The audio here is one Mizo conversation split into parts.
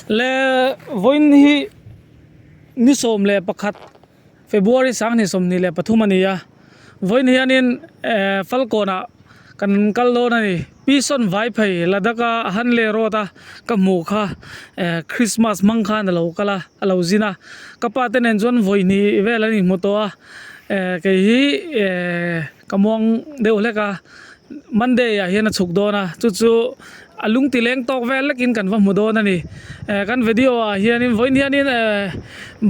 Le vawiin hi ni 11 February 2023 a ni a vawiin hianin ehh Falkawnah kan kal dawn a ni Pison Vaiphei Ladakh a Hanle road a ka hmuh kha ehh Christmas hmang khan a lo kal a a lo zin a ka pa te nen chuan vawi hnih vel an inhmu tawh a ehh kei hi ehh ka muang deuh hlek a Monday ah hian a chhuk dawn a chu chu a lung ti leng tawk vel lekin kan va hmu dawn a ni eh kan video ah hianin vawiin hianin eh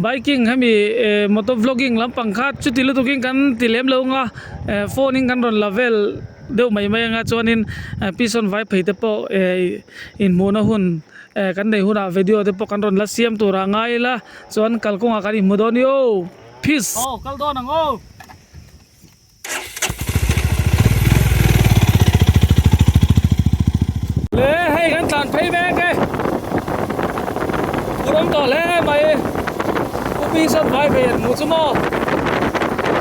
biking hemi eh motor vlogging lampang kha chuti lutukin kan ti lem lo ang a eh phone in kan rawn la vel deuh mai mai anga chuanin eh pison vai phei te pawh eh inhmuhna hun eh kan nei hunah video te pawh kan rawn la siam turah ngai ila chuan kalkawngah kan inhmu dawn i aw peace. Aw kal dawn ang aw. Le hei kan tlan phei mek e phur awm tawh hle mai U Pi sawn vai ve an hmuh chu maw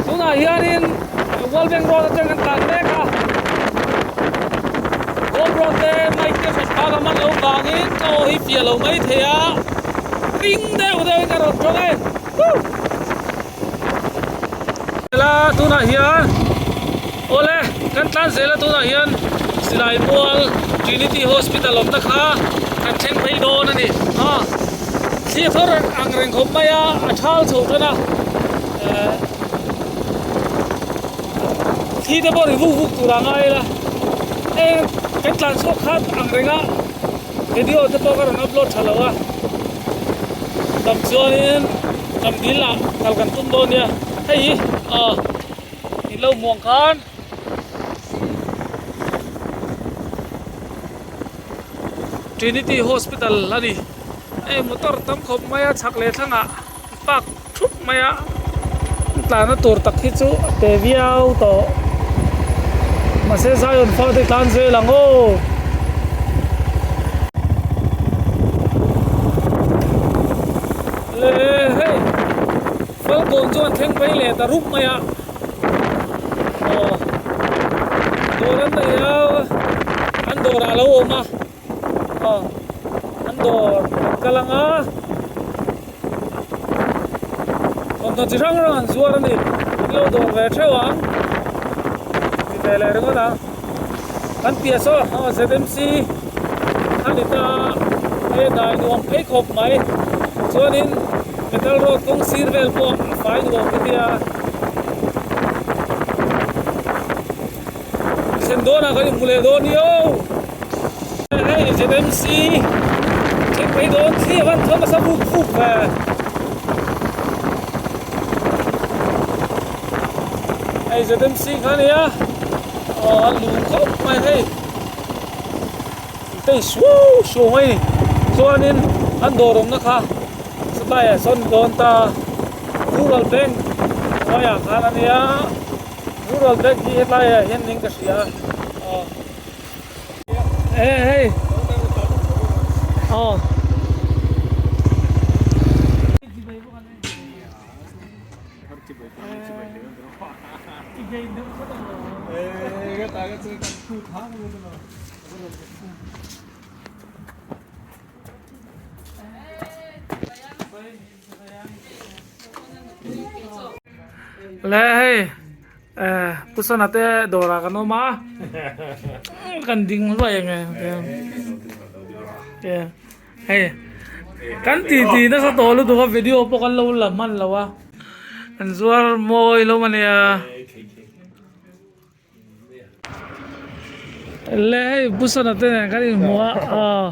tunah hianin World Bank Road atang kan tlan mek a GoPro te mic te hran phak a man loh vangin ka aw hi fiah lo mai thei a ring deuh deuhin ka rawn tawng e woo. La tunah hian awle kan tlan zel a tunah hian silai mual Trinity Hospital awmna kha kan thleng phei dawn a ni a thli thawr ang reng khawp mai a a thal chho tan a eh thli te pawh ri vuk vuk tur a ngai ila eng kan tlan chhuak khat ang reng a video te pawh ka rawn upload tha lo a dam chuanin. Kan dil ah kal kan tum dawn nia hei hi aw in lo hmuh ang khan Trinity Hospital a ni hei motor tam khawp mai a chhak leh thlang ah park thup mai a tlana tur tak hi chu a pe viau tawh mahse Zion fa te tlan zel ang aw. Le hei Falkawn chuan thleng phei leh ta rup mai a aw dawr an nei a an dawrah a lo awm a aw an dawr an kal ang a thawmhnaw chi hrang hrang an zuar a ni an lo dawr ve theuh ang ti ve leh ringawt ang kan piah saw aw Z_M_C a ni ta a he dai nuam phei khawp mai chuanin metal road kawng sir vel pawh a fai nuam ka tia thlen dawnah kan inhmu leh dawn ni aw hei Z_M_C thleng phei dawn thli a van thaw nasa vuk vuk ve. Hei Z_M_C kha a nia aw a lung khawp mai hei. Tei suau suau mai a ni chuanin an dawr awmna kha satlai ah sawn dawn ta rural bank hnuaiah khan a nia rural bank hi hetlai ah hian ning ka hria a aw e hei aw. Le hei eh pu sana te dawr ah kan awm a kan ding hluai ang e hei kan ti ti nasa tawh lutuk a video pawh kan lo la hman lo a an zuar mawi lo ania. Le hei busana te nen kan inhmu a aw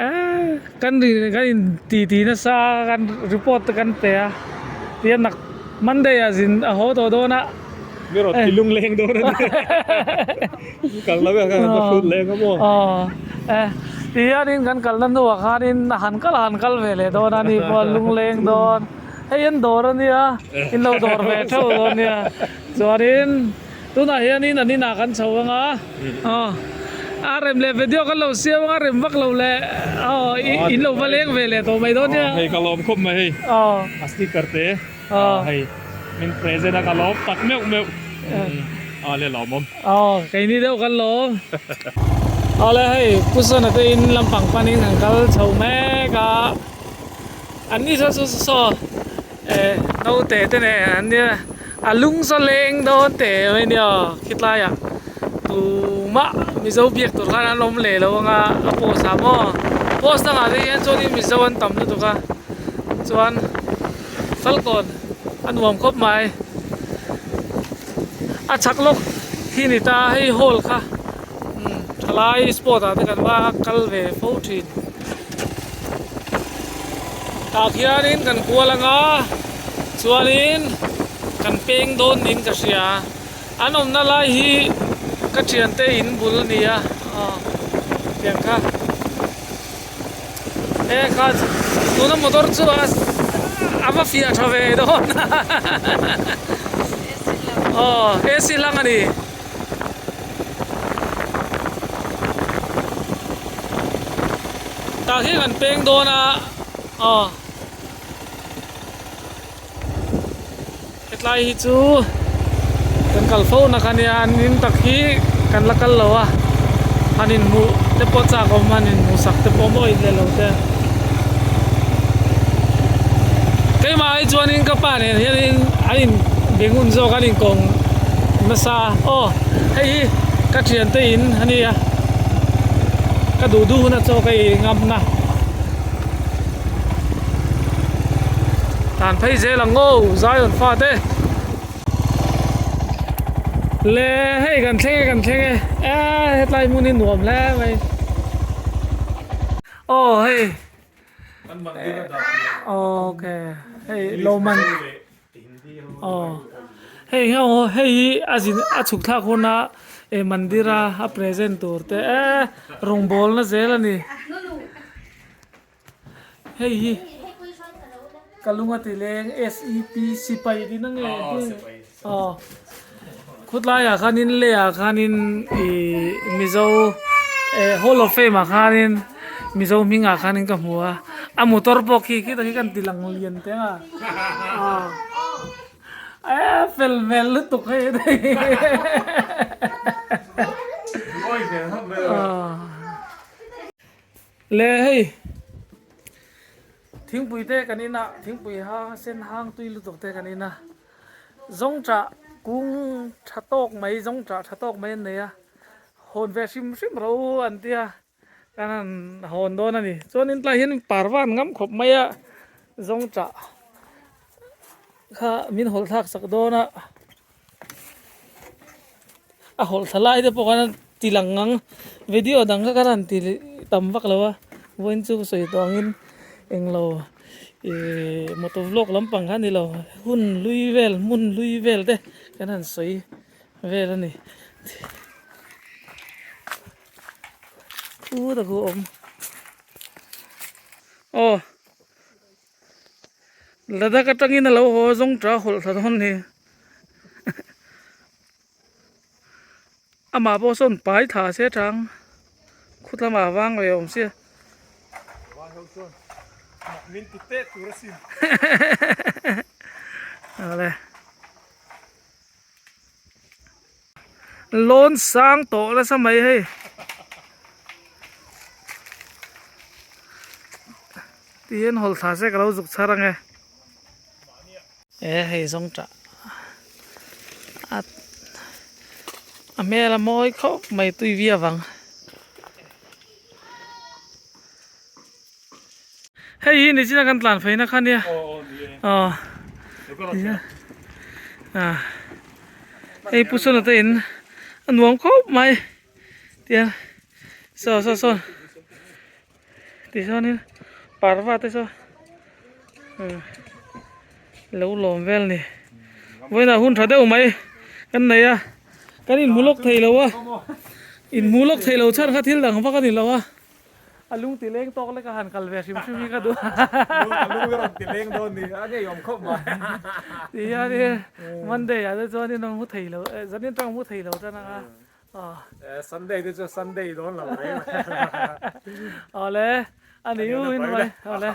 eee kan ri kan in ti ti nasa kan report te kan pe a tihian nak Monday ah zin a haw tawh dawn a. Mi rawn ti lung leng dawn a ni kal lo e khan a hrut leng a maw. Aw e tihianin kan kalna hnuah khanin a han kal a han kal ve leh dawn a ni pawh a lung leng dawn hei an dawr a nia in lo dawr ve theuh dawn a nia. Chuanin tunah hianin an inah kan chho ang a, aw a rem leh video kan lo siam ang a rem vak lo leh aw in lo va leng ve leh tawh mai dawn nia. Hei ka lawm khawp mai hei a sticker te hei min present a ka lawm tak meuh meuh a le lawmawm. Aw keini deuh kan lawm. Awle hei Pu Sona te in lampang panin kan kal chho mek a. mek a an ni saw saw saw eh naute te nen an nia a lung saw leng dawn teh mai nia khitlai ah tumah mizo biak tur khan an awm leh lo anga a post ah maw post dangah te hian chuanin mizo an tam lutuk a chuan falkawn a nuam khawp mai a chhak lawk hi ni ta hei hall kha umm thalai sport ah te kan va kal ve fo thin tah khianin kan kual anga chuanin kan peng dawn niin ka hria an awmna lai hi ka thiante in bul a ni a aw tiang kha. E kha tuna motor chu a a va fiah tha ve dawn aw AC hlang a ni. Tah hi kan peng dawn a aw hetlai hi chu kan kal fo na kha nia an in tak hi kan la kal lo a han inhmuh te pawh chak awm han inhmuh sak te pawh mawi leh lo te keimah ai chuanin ka pa nen hianin an in be ngun zawk an inkawng nasa aw hei hi ka thiante in a nia ka duh duh hun a chaw ka ei ngam na. Tan phei zel ang aw Zion fate le hei kan thleng e kan thleng e e hetlai hmun hi nuam hle mai aw hei okay hei lawmman Aw hei hi aw hei hi a zin a chhuk thlak huna eh mandir a a present tur te eh rawngbawlna zel a ni hei hi ka lung a ti leng S E P sipai tihna nge aw khawtlaiah khanin lehah khanin ih mizo eh hall of fame ah khanin mizo hmingah khanin ka hmu a a motor pawh khi khi tak hi kan ti lang lian teng a aw eh fel hmel lutuk hei le hei. Thingpui te kan in a, thingpui hang sen hang tui lutuk te kan in a, zawngṭah kung tha tawk mai zawngṭah tha tawk mai an nei a, hawn ve hrim hrim ro an tia kan han hawn dawn a ni. Chuanin tlai hian parva an ngam khawp mai a, zawngṭah kha min hawlh thlak sak dawn a, a hawlh thla lai te pawh khan a ti lang ang video dang kha kan han ti tam vak lo a vawiin chu ka sawi tawh angin englo ihh motor vlog lampang kha a ni lo hun hlui vel hmun hlui vel te kan han sawi vel a ni thu tak a awm aw. Ladakh atangin a lo haw zawng ta hawlh thla dawn ni. Amah pawh sawn pai thla se tang khut lamah a vang ve awm sia. Awle. Lawn sang tawh nasa mai hei. Ti hian hawl thla se ka lo zuk chhar ange. E hei zawng tah a a hmel a mawi khawp mai tui viau ang. Hei hi nichina kan tlan phei na kha nia aw hei pu sawn ate in a nuam khawp mai tiang saw saw sawn tichuanin parva te saw lo lawm vel ni vawiinah hun tha deuh mai kan nei a kan inhmu lawk thei lo a inhmu lawk thei lo chhan kha thil dang vak a ni lo a. A lung ti leng tawk lek a han kal ve hrim hrim hi ka duh. A lung a rawn ti leng dawn ni, a ngeiawm khawp mai. Ti hian i Monday ah te chuan in mu thei lo, zanin tang mu thei lo tan ang a. Sunday te chu Sunday dawn lo reng. Awle, a ni u in mai, awle.